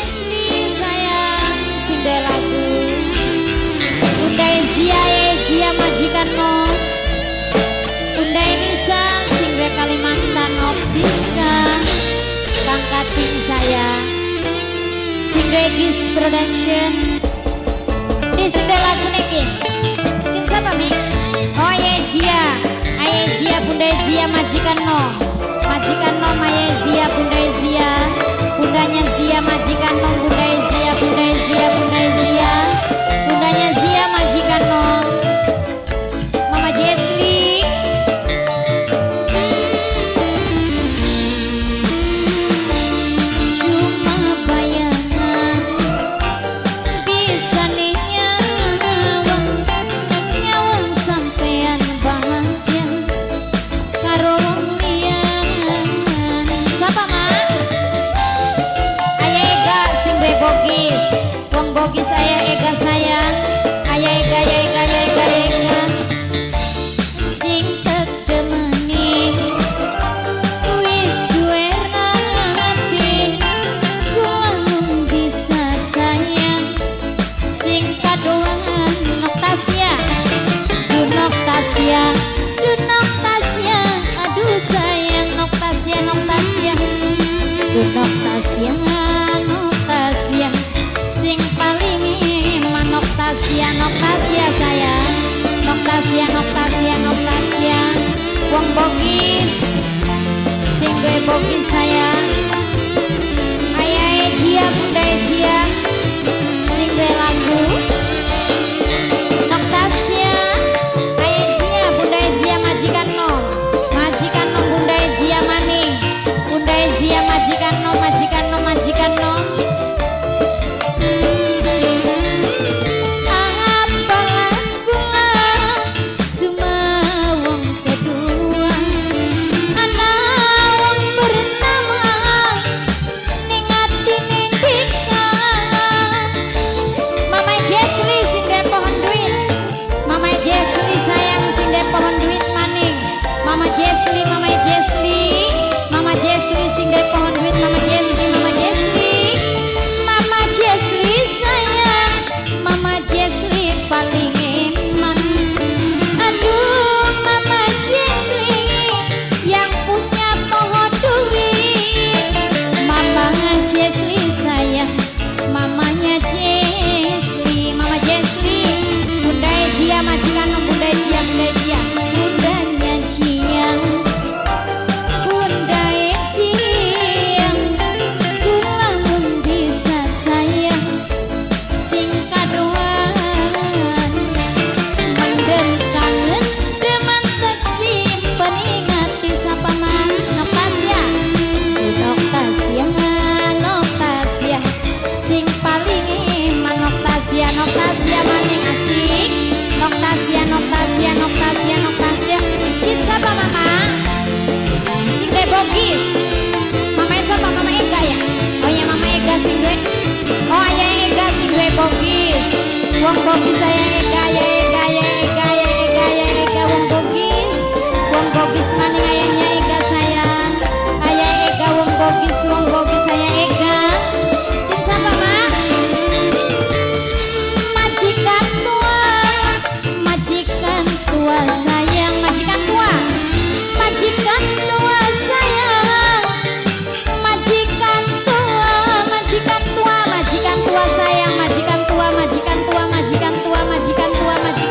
Jesli sayang sing duwe lagu. Bunda Zia ya Zia majikan no. Bunda Enisa sing duwe Kalimantan Om Siska. Kang Kacing sayang. Sing duwe Gis Production. Ini sing duwe lagu niki. Ini siapa Mi? Oh ya Zia. Aye Zia Bunda Zia majikan no. Majikan no Maya Zia Bunda Zia. Bundanya Zia majikan no Bunda Zia Bunda Zia Bunda Zia. Bundanya Zia majikan no. Mama Jesli. Cuma bayangan bisa nyawang nyawang sampean bahagia karo wong liyane. Sapa Mak? Ayah Ega sing duwe bogis. Wong bogis ayah Ega sayang. Ayah Ega ayah Ega ayah Ega ayah Ega. Sing tetemeni wis duwe rapi kula mung bisa sayang sing kadoan Noktasia du Noktasia du Noktasia aduh sayang Noktasia Noktasia du Noktasia Noktasia sing paling iman Noktasia Noktasia sayang Noktasia Noktasia Noktasia wong bogis sing duwe bogis sayang. Ayah Ejia Bunda Ejia sing duwe lagu Noktasia. Ayah Ejia Bunda Ejia majikan no. Majikan no Bunda Ejia maning. Bunda Ejia majikan no majikan no majikan no. Apalah kula cuma wong kedua ana wong pertama ning atine dika. Mama Jesli sing duwe pohon duit. Mama Jesli sayang sing duwe pohon duit maning. Mama Jesli Mama Jesli Mama Jesli sing duwe pohon duit. Mama Jesli Mama Jesli Mama Jesli sayang Mama Jesli paling eman. Aduh Mama Jesli yang punya pohon duit. Mama Jesli sayang mamanya Jesli. Mama Jesli Bunda Ejia majikan Bunda Ejia Bunda Ejia Bundanya Ejia Bunda Ejia kula mung bisa sayang sing kadoan mendem kangen deman tek simpen ing ati sapa mah Noktasia Noktasia Noktasia sing paling iman Noktasia Noktasia maning asik Noktasia Noktasia Noktasia Noktasia. Kin sapa mama sing duwe bogis. Mama siapa? Mama Ega ya? Oh ya Mama Ega sing duwe. Oh ayah Ega sing duwe bogis. Wong bogis ayah Ega ayah Ega ayah Ega ayah Ega ayah Ega wong bogis. Wong bogis maning ayahnya Ega sayang. Ayah Ega wong bogis ayah Ega. Kin siapa Mak? Majikan tua, majikan tua sayang, majikan tua, majikan tua sayang, majikan tua, majikan tua, majikan tua sayang, majikan tua, majikan tua, majikan tua, majikan tua, majikan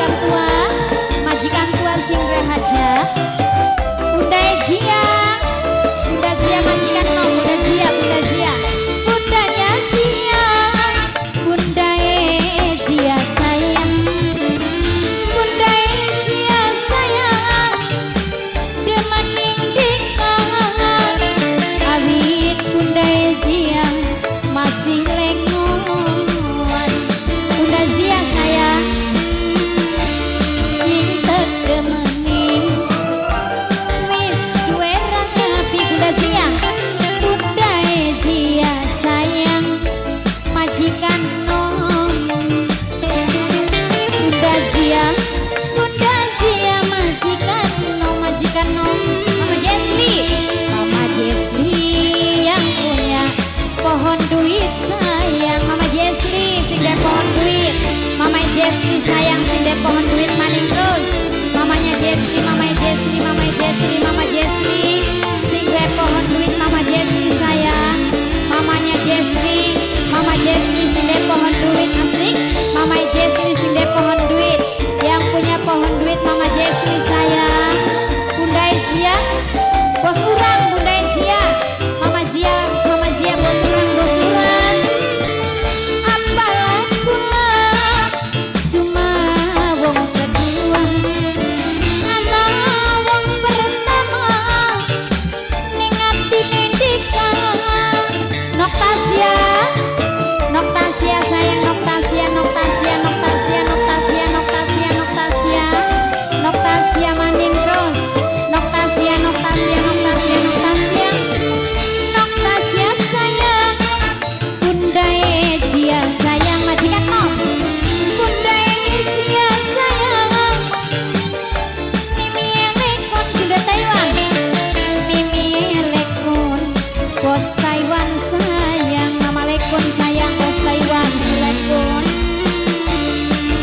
Bos Taiwan sayang, Assalamualaikum sayang, Bos Taiwan. Assalamualaikum.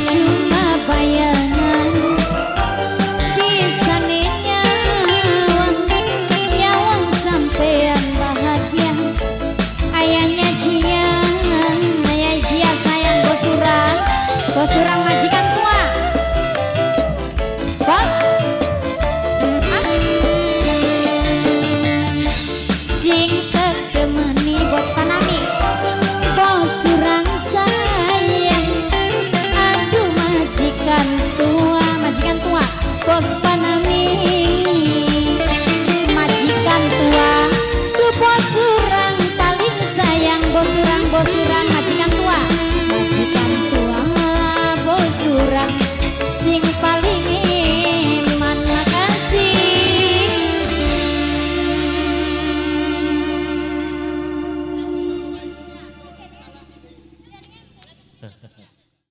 Cuma bayangan bisa nyawang, nyawang sampean bahagia. Ayahnya Cia, ayah Cia sayang, Bos Surang, Bos Surang majikan tua. Bos. Ah. Sing